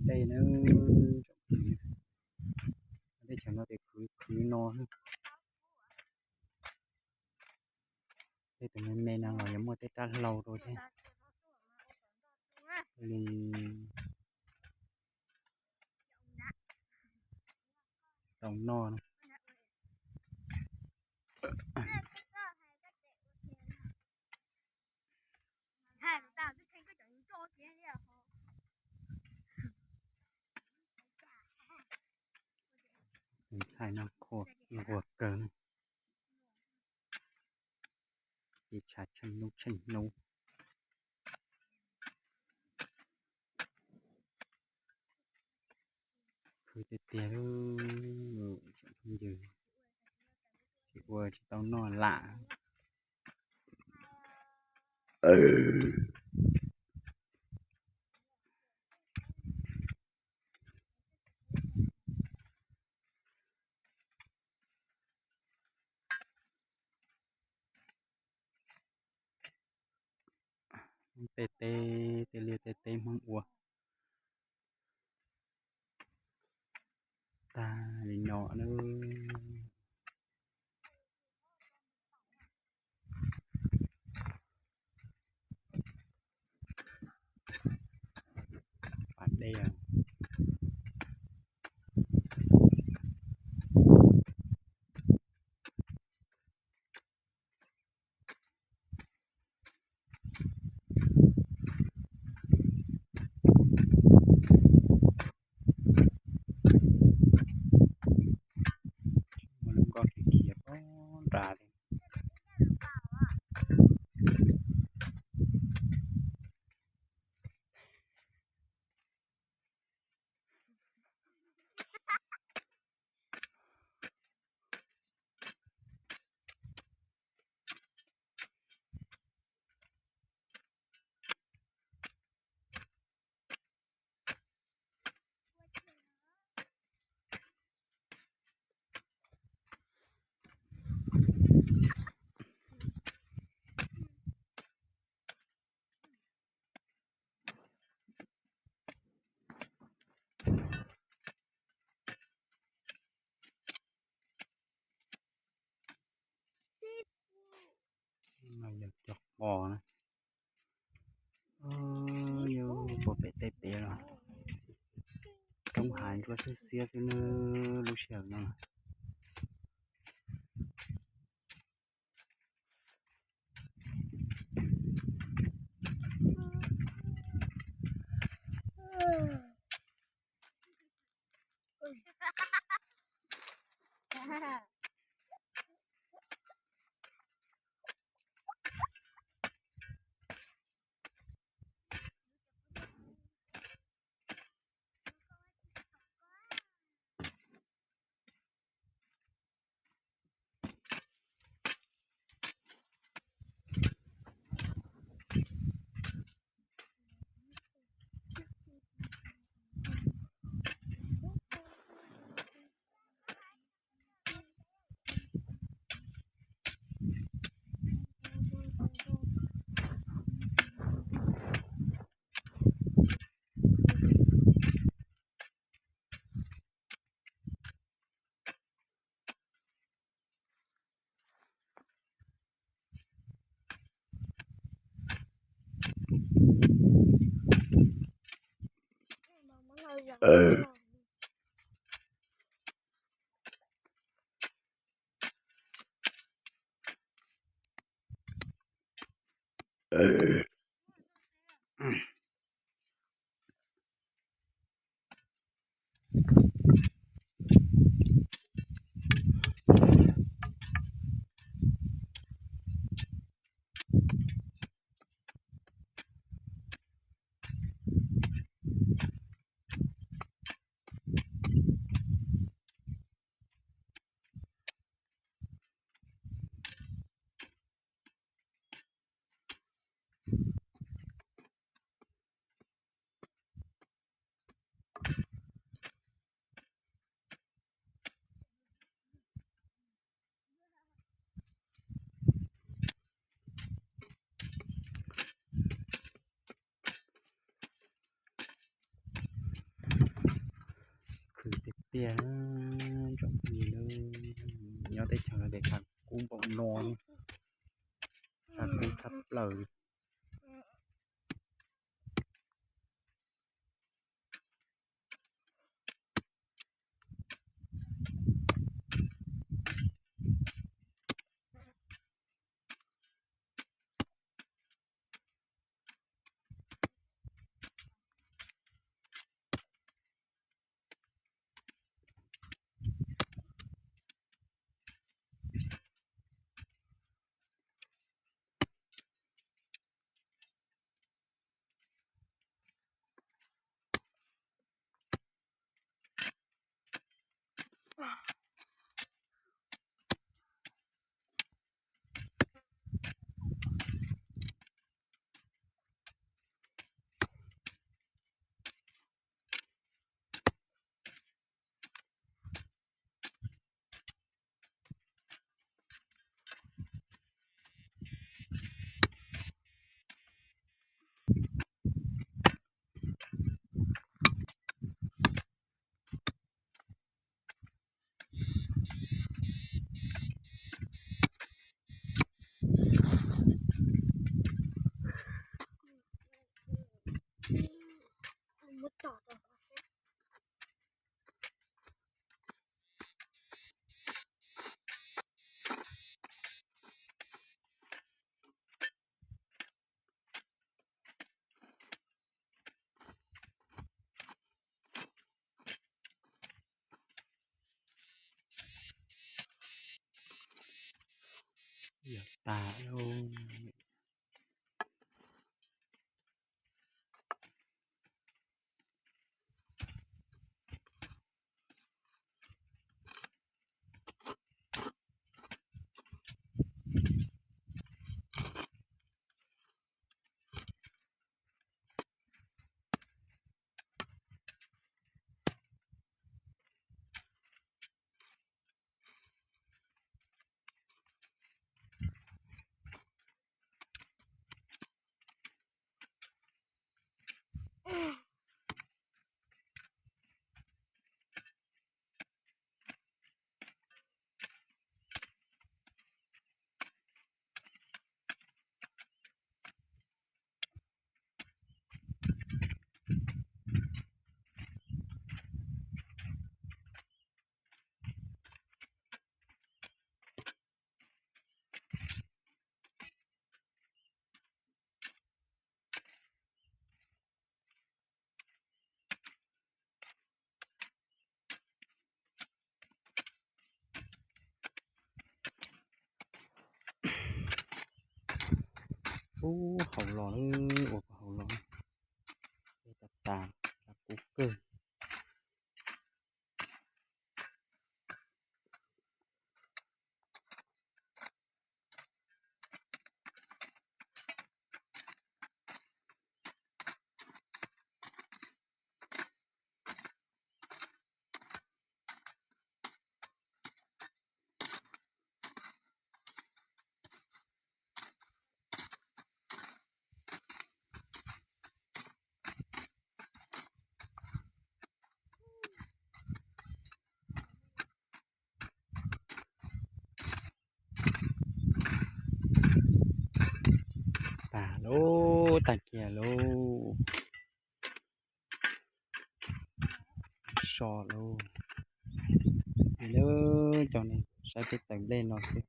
dej na. Teb chaws no ces khwv khwv no. Tej tus me me no los yog muaj tej rab hlau rau thiab li. Tau noj no. Tus ntxhais no qhuas nquag kawg, ces tshav tsheej hnub tsheej hnub. Khwv tiag tiag, tsoom phooj ywg, tsis ua tsis tau noj lam. Tej teb, tej liaj tej teb Hmoob ua tag li no na. Pas dej. Muaj lub nkoj khiav khiav pob nrad li. No yog cov qos na. Yus puag pem tej pem los roob hav ntsuab xiab xiab xwb na lub sij hawm no. Tiag, tsoom phooj ywg, nyob teb chaws no ces khav kub npaum no, khav kub tshaj plaws. Yog tas lauj. Ub, haus los, ua haus los, tas tas, kub kawg. Tas lauj, tag kiag lauj. So lauj. Ces lawv cov neeg saib peb tawm nplej no xwb.